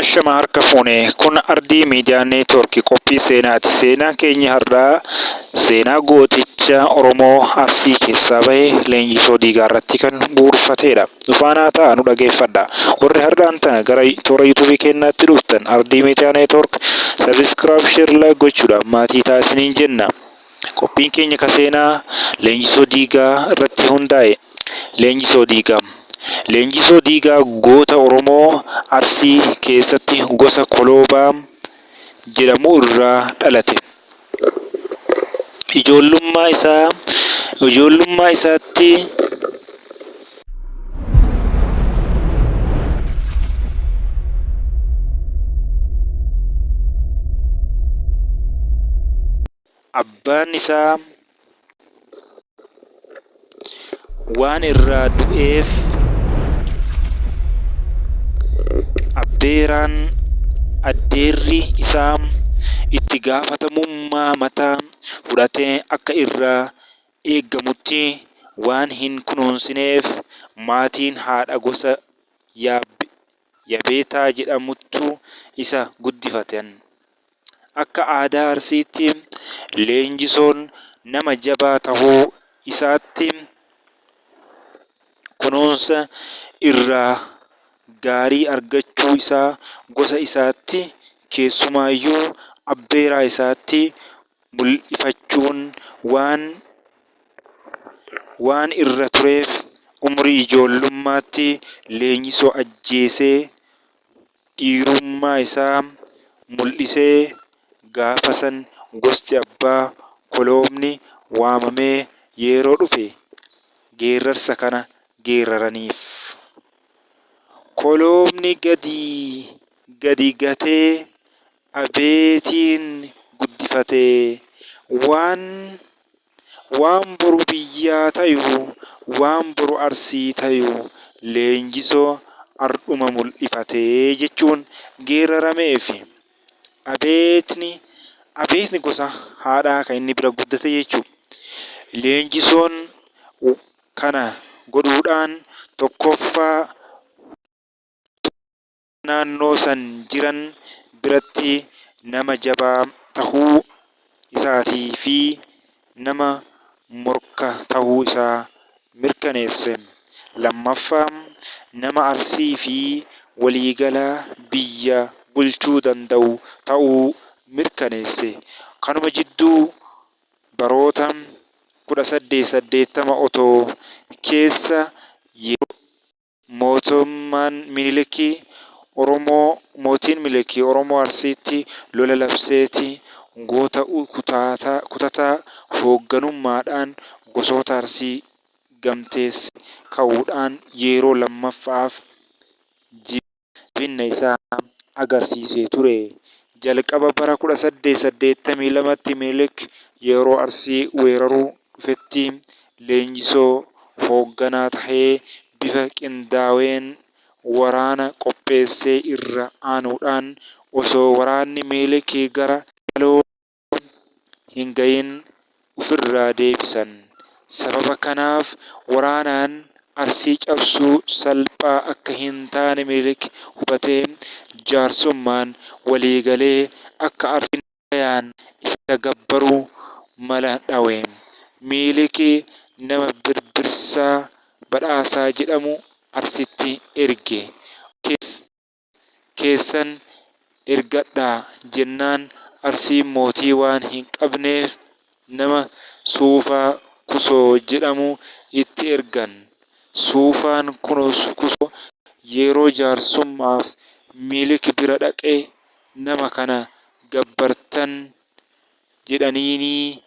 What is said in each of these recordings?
Ashama harka fuune kun Ardii Miidiyaa Neetwoork qophii seenaati. Seenaan keenya har'aa seenaa gooticha Oromoo Arsii keessaa bahe Leenjisoo Diigaa irratti kan bu'uurfateedha. Nu faanaa ta'aa nu dhageeffadha. Warri har'aan tana gara toora YouTube keenyaatti dhuftan Ardii Miidiyaa Neetwoork subscribe, share, like gochuudhaan maatii ta'aa isiniin jenna. Qophiin keenya ka seenaa Leenjisoo Diigaa irratti hundaa'e. Leenjisoo Diigaa. Leenjisoo Diigaa goota Oromoo Arsii keessatti gosa Koloobaa jedhamu irraa dhalate. Ijoollummaa isaa ijoollummaa isaatti Abbaan isaa waan irraa du'eef abbeeraan, addeerri, isaa itti gaafatamummaa mataa fudhatee akka irraa eegamutti waan hin kunuunsineef maatiin haadha gosa Yabeetaa jedhamuttu isa guddifatan. Akka aadaa Arsiitti Leenjisoon nama jabaa tahuu isaatti kunuunsa irraa gaarii argachuu isaa gosa isaatti keessumaayyuu abbeeraa isaatti mul'ifachuun waan waan irra tureef umrii ijoollummaatti Leenjisoo ajjeesee dhiirummaa isaa mul'isee gaafa san gosti abbaa Koloobni waamamee yeroo dhufe geerrarsa kana geerraraniif. Koloobni gadi gadi gatee abeetiin guddifate. Waan Waan boru biyyaa tayu, waan boru Arsii tayu Leenjisoo ardhuma mul'ifate jechuun geerrarameefi. Abeetni Abeetni gosa haadhaa kan inni bira guddate jechuudha. Leenjisoon kana godhuudhaan tokkoffaa naannoo san jiran biratti nama jabaa tahuu isaatii fi nama morka tahuu isaa mirkaneesse. Lammaffaa nama Arsii fi waliigala biyya bulchuu danda'u ta'uu mirkaneesse. Kanuma jidduu baroota 1880 otoo keessa yeroo. Mootummaan Miniliki Oromoo Mootiin Miniliki Oromoo Arsiitti lola labseeti goota kutataa hoogganummaadhaan gosoota Arsii gamteesse ka'uudhaan yeroo lammaffa'aaf jabinna isaa agarsiisee ture. Jalqaba bara 1882tti Minilik yeroo Arsii weeraruu dhufetti Leenjisoo hoogganaa tahee bifa qindaaween waraana qopheessee irra aanuudhaan osoo waraanni Minilik gara Galoo hin gahin ufirraa deebisan. Sababa kanaaf waraanaan Arsii cabsuu salphaa akka hin taane Minilik hubatee jaarsummaan walii galee akka Arsiin nagayaan isa gabbaru mala dhawe. Minilik nama Birbirsaa Badhaasaa jedhamu Arsitti erge. Keessan ergadhaa jennaan Arsiin mootii waan hin qabneef nama Suufaa Kusoo jedhamu itti ergan. Suufaan Kusoo yeroo jaarsummaaf Minilik bira dhaqe nama kana gabbartan jedhaniinii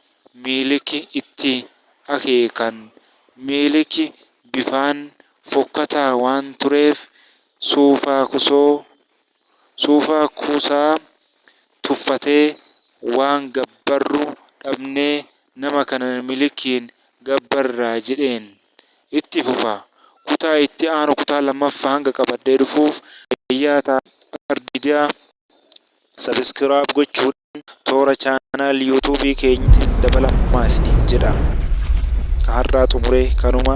Minilik itti akeekan. Minilik bifaan fokkataa waan tureef Suufaa Kuusaa tuffatee waan gabbarru dhabnee nama kana Minilikiin gabbarraa jedheen. Itti fufa. Kutaa itti aanu kutaa 2ffaa hanga qabadhee dhufuuf fayyaa ta'aa. Ardii Media Subscribe gochuudhaan toora channel YouTube keenyatti dabalamaa isiniin jedha. Ka har'aa xumure kanuma.